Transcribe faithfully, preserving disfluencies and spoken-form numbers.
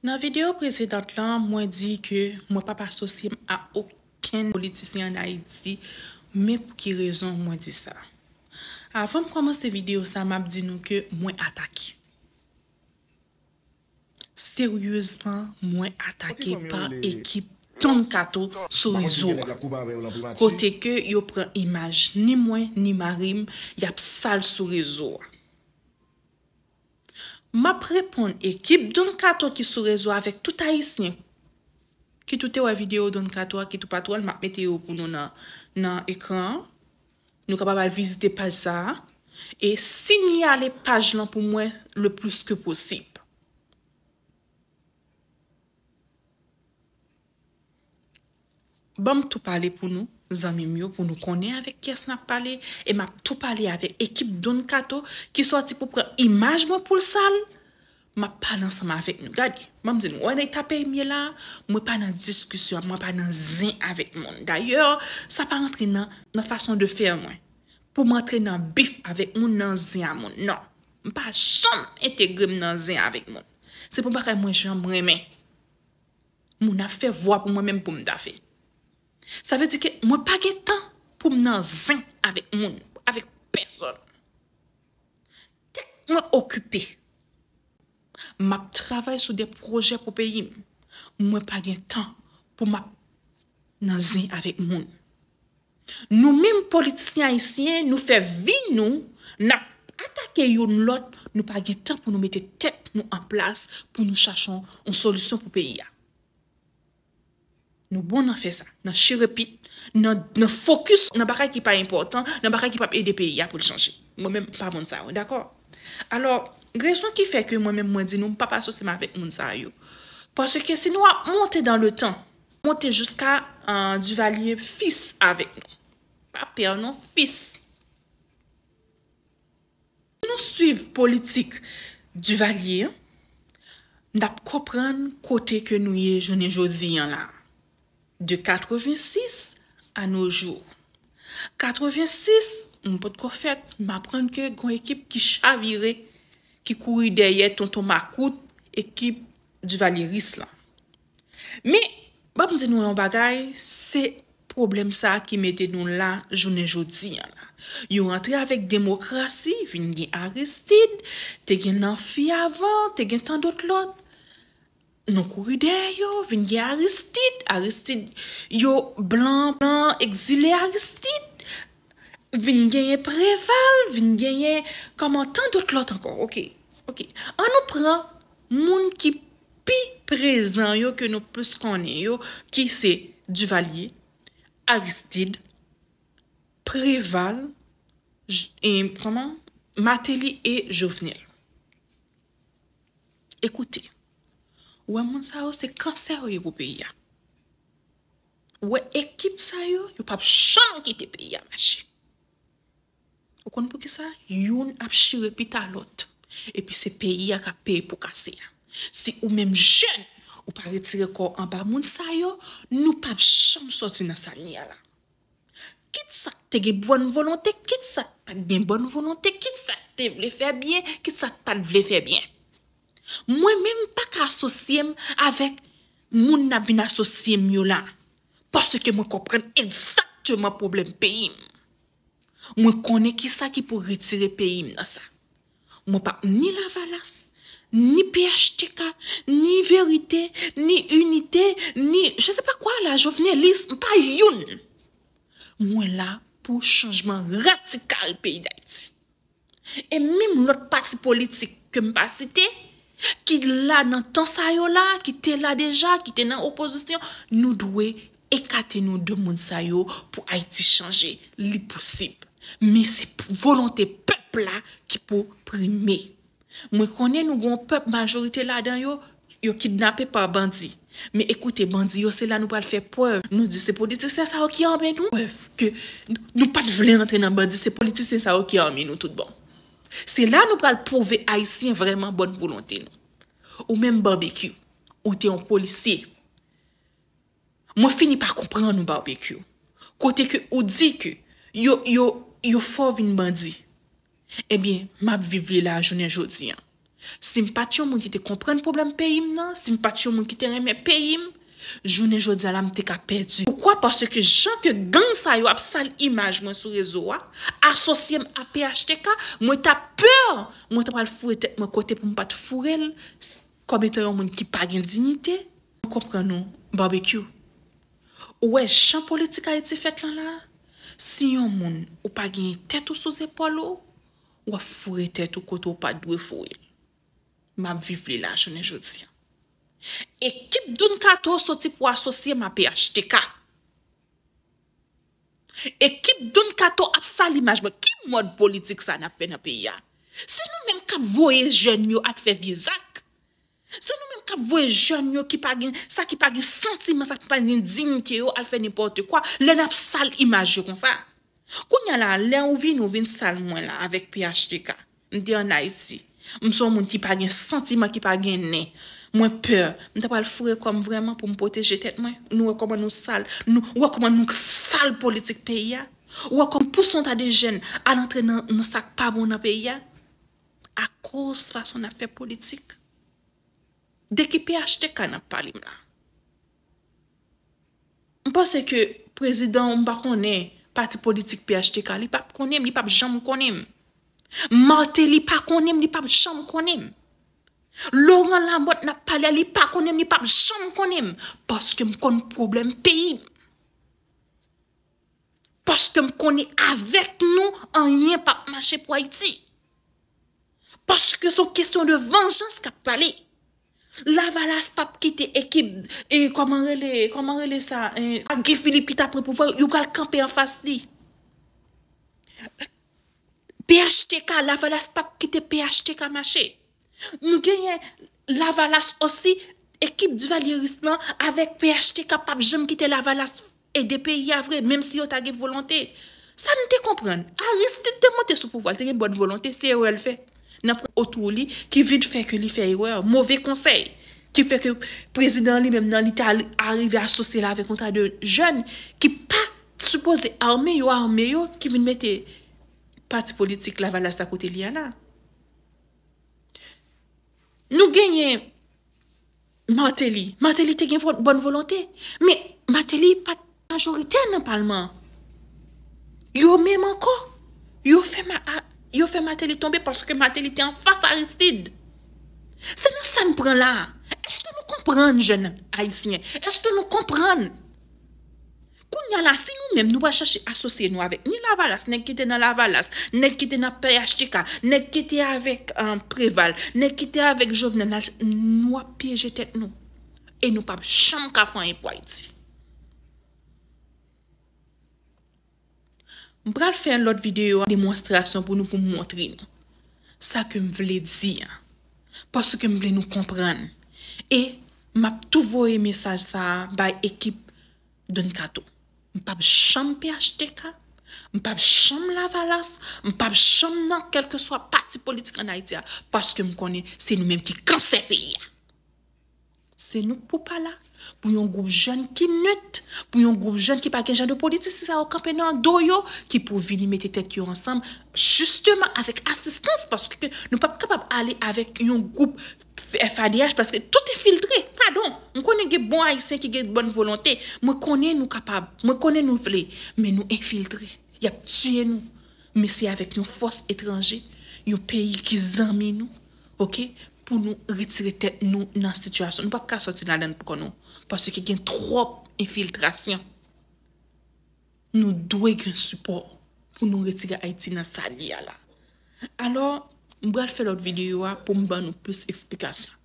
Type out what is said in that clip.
Nan videyo presedan lan, mwen di ke mwen p ap asosye m a okenn politisyen ann Ayiti, men pou ki rezon mwen di sa? Avan m kòmanse videyo sa, m ap di nou ke mwen atake. Seryezman, mwen atake pa ekip Don Kato sou rezo a. Kote ke yo pran imaj ni mwen, ni mari m, y ap sal sou rezo a. M ap reponn ekip Don Kato ki sou rezo avèk tout Ayisyen. Kit ou te wè videyo Don Kato a, kit ou pa t wè l, m ap mete yo pou nou nan, nan ekran an. Nou kapab al vizite paj sa a. E sinyale paj lan pou mwen le plis ke posib. Ban m tou pale pou nou, zanmi m yo, pou nou konnen avèk kiyès n ap pale, e m ap tou pale avèk ekip Don Kato ki sòti pou pran imaj mwen pou l sal. M ap pale ansanm avèk nou. Gade, ban m di nou, wè nan eta peyi m ye la, mwen pa nan diskisyon, mwen pa nan zen avèk moun. Dayè, sa pa rantre nan, nan fason de fè mwen. Pou m antre nan bif avèk moun, nan zen a moun, non. M pa janm entegre m nan zen avèk moun. Se pou bagay mwen janm renmen. Moun ap fè vwa pou mwen menm pou m ta fè. Sa vle di ke mwen pa gen tan pou m nan zen avèk moun, avèk pèsòn. Tèt mwen okipe. M ap travay sou de pwojè pou peyi m. Mwen pa gen tan pou m ap nan zen avèk moun. Nou menm politisyen ayisyen, nou fè vi nou, n ap atake youn lòt, nou pa gen tan pou nou mete tèt nou an plas pou nou chache yon, yon solisyon pou peyi a. Nou bon nan fè sa, nan chire pit, nan, nan fokis nan bagay ki pa enpòtan, nan bagay ki p ap ede peyi a pou l chanje. Mwen menm, m pa moun sa yo, dakò? Alò, rezon ki fè ke mwen menm mwen di nou, m p ap asosye m avèk moun sa yo. Paske si nou ap monte dans le temps, monte jiska, euh, Duvalier fils avèk nou. Pa pè non, fils. Si nou swiv politik Duvalier, n ap konprann kote ke nou ye jounen jodi an la. De katrevensis à nos jours. Katrevensis, m potko fèt, m aprann ke gon ekip ki chavire, ki kouri dèyè tonton makout, ekip divalyeris lan. Men, ban m di nou yon bagay, se pwoblèm sa a ki mete nou la jounen jodi an la. Yo rantre avèk demokrasi, vin gen Aristide, te gen Nanfi avan, te gen tandòt lòt. Nou kouri dèyè yo, vin gen Aristide, Aristide, yo blan, blan egzile Aristide, vin genyen Preval, vin genyen kòman tandòt lòt ankò. Oke, oke. An nou pran moun ki pi prezan yo, ke nou plis konnen yo, ki se Duvalier, Aristide, Preval, J-, e, kòman? Martelly e Jovenel. Ekoute, ou wè moun sa yo se kansè yo ye pou peyi a. Ou wè ekip sa yo, yo p ap janm kite peyi a mache. Ou konn poukisa? Youn ap chire pita lòt. Epi se peyi a k ap peye po kase a. Si ou menm jèn, ou pa retire kò w anba moun sa yo, nou p ap janm sòti nan sa n ye a la. Kit sa k te gen bòn volonte, kit sa k pa t gen bòn volonte, kit sa k te vle fè byen, kit sa k pa t vle fè byen. Mwen menm, m pa ka asosye m avèk moun n ap vin asosye m yo la. Paske mwen konprann egzakteman pwoblèm peyi m. Mwen konnen kisa ki pou retire peyi m nan sa. Mwen p ap ni Lavalas, ni P H T K, ni Verite, ni Inite, ni je sais pas quoi la, Jovenelis, m pa youn. Mwen la pou chanjman radikal peyi Dayiti. E menm lòt pati politik ke m pa site, ki la nan tan sa yo la, ki te la deja, ki te nan opozisyon, nou dwe ekate nou de moun sa yo pou Ayiti chanje. Li posib. Men se p-, volonte pèp la ki pou prime. Mwen konnen nou gon pèp, majorite ladan yo, yo kidnape pa bandi. Men ekoute, bandi yo, se la nou pral fè prèv. Nou di se politisyen sa yo ki ame nou. Prèv ke n-, nou pa t vle rantre nan bandi, se politisyen sa yo ki ame nou tout bon. Se la nou pral pwouve Ayisyen vrèman bòn volonte nou. Ou menm Barbecue, ou te yon polisye. Mwen fini pa konprann ou, Barbecue. Kote ke ou di ke yo, yo, yo fè w vin bandi. Ebyen, m ap viv li la jounen jodi an. Si m pa t yon moun ki te konprann pwoblèm peyi m nan, si m pa t yon moun ki te renmen peyi m, jounen jodi a la m te ka pèdi. Poukwa? Paske jan ke gang sa yo ap sal imaj mwen sou rezo a, asosye m a P H T K, mwen t ap pè, mwen ta pral foure tèt mwen kote pou m pa t foure l, s-, kòm etan yon moun ki pa gen diyite. Mwen konprann ou, Barbecue. Ou wè jan politik Ayiti fèt lan la? Si yon moun ou pa gen tèt ou sou zepòl ou, w ap foure tèt ou kote w pa t dwe foure l. M ap viv li la jounen jodi a. Ekip Don Kato soti pou asosye m a P H T K. Ekip Don Kato ap sal imaj mwen. Ki mòd politik sa n ap fè nan peyi a? Se nou menm k ap voye jèn yo al fè vye zak. Se nou menm k ap voye jèn yo ki pa gen, sa ki pa gen santiman, sa ki pa gen diyite yo al fè nenpòt kwa. Lè n ap sal imaj yo konsa. Kounye a la, lè ou vini, ou vin sal mwen la avèk P H T K. M te ann Ayiti. M se yon moun ki pa gen santiman, ki pa gen nen. Mwen pè. M ta pral foure kò m vrèman pou m pwoteje tèt mwen. Nou wè kòman nou sal. Nou, ou wè kòman nou sal politik peyi a? Ou wè kòman pouse yon ta de jèn al antre nan, nan sa k pa bon nan peyi a? Akoz fason n ap fè politik. De ki P H T K n ap pale m la? M panse ke prezidan, m pa konnen, pati politik P H T K, li p ap konnen m, li p ap janm konnen m. Martelly pa konnen m, li p ap janm konnen m. Laurent Lamothe n ap pale a, li pa konnen m, li p ap janm konnen m. Paske m konn pwoblèm peyi m. Paske m konnen avèk nou, anyen p ap mache pou Ayiti. Paske se yon kesyon de vanjans k ap pale. Lavalas p ap kite ekip, e, kòman rele, kòman rele sa, e, Guy Philippe ki t ap pran pouvwa, yo pral kanpe anfas li. P H T K, Lavalas p ap kite P H T K mache. Nou genyen Lavalas osi, ekip Duvalyeris lan avèk P H T K p ap janm kite Lavalas ede peyi a vre, menm si yo ta gen volonte. Sa n te konprann. Aristide te monte sou pouvwa, l te gen bòn volonte, se erè l fè. Nan pran otou li, ki vin fè ke li fè erè, move konsèy, ki fè ke prezidan li menm nan, li te al arive asosye l avèk yon ta de jèn ki pa sipoze ame yo, ame yo, ki vin mete pati politik Lavalas la kote li a la. Nou genyen Martelly. Martelly te gen vo-, bòn volonte. Men Martelly pa t majoritè nan palman. Yo menm ankò, yo fè ma-, a-, yo fè Martelly tonbe paske Martelly te anfas Aristide. Se nan sa n pran la. Èske nou konprann, jèn ayisyen? Èske nou konprann? Kounye a la, si nou menm, nou pral chache asosye nou avèk ni Lavalas, nèg ki te nan Lavalas, nèg ki te nan P H T K, nèg ki te avèk, um, Preval, nèg ki te avèk Jovenel, n-, nou ap pyeje tèt nou. E nou p ap janm ka fè anyen pou Ayiti. M pral fè lòt videyo a demonstrasyon pou nou, pou m montre nou sa ke m vle di a. Paske m vle nou konprann. E m ap tou voye mesaj sa a bay ekip Don Kato. M p ap janm P H T K, m p ap janm Lavalas, m p ap janm nan kèlkeswa pati politik ann Ayiti a, paske m konnen se nou menm ki kansè peyi a. Se nou k pou pa la, pou yon gwoup jèn ki nit, pou yon gwoup jèn ki pa gen jan de politisyen sa yo kanpe nan do yo, ki pou vini mete tèt yo ansanm, jisteman avèk asistans, paske nou p ap kapab ale avèk yon gwoup F A D H, paske tout enfiltre. Padon, m konnen gen bon ayisyen ki gen bòn volonte. Mwen konnen nou kapab, mwen konnen nou vle, men nou enfiltre. Y ap tiye nou. Men se avèk yon fòs etranje, yon peyi ki zanmi nou, oke, pou nou retire tèt nou nan sitiyasyon. Nou p ap ka sòti ladan l pou kò nou, paske gen twòp enfiltrasyon. Nou dwe gen sipò pou nou retire Ayiti nan sa l ye a la. Alò, m pral fè lòt videyo a pou m ban nou plis eksplikasyon.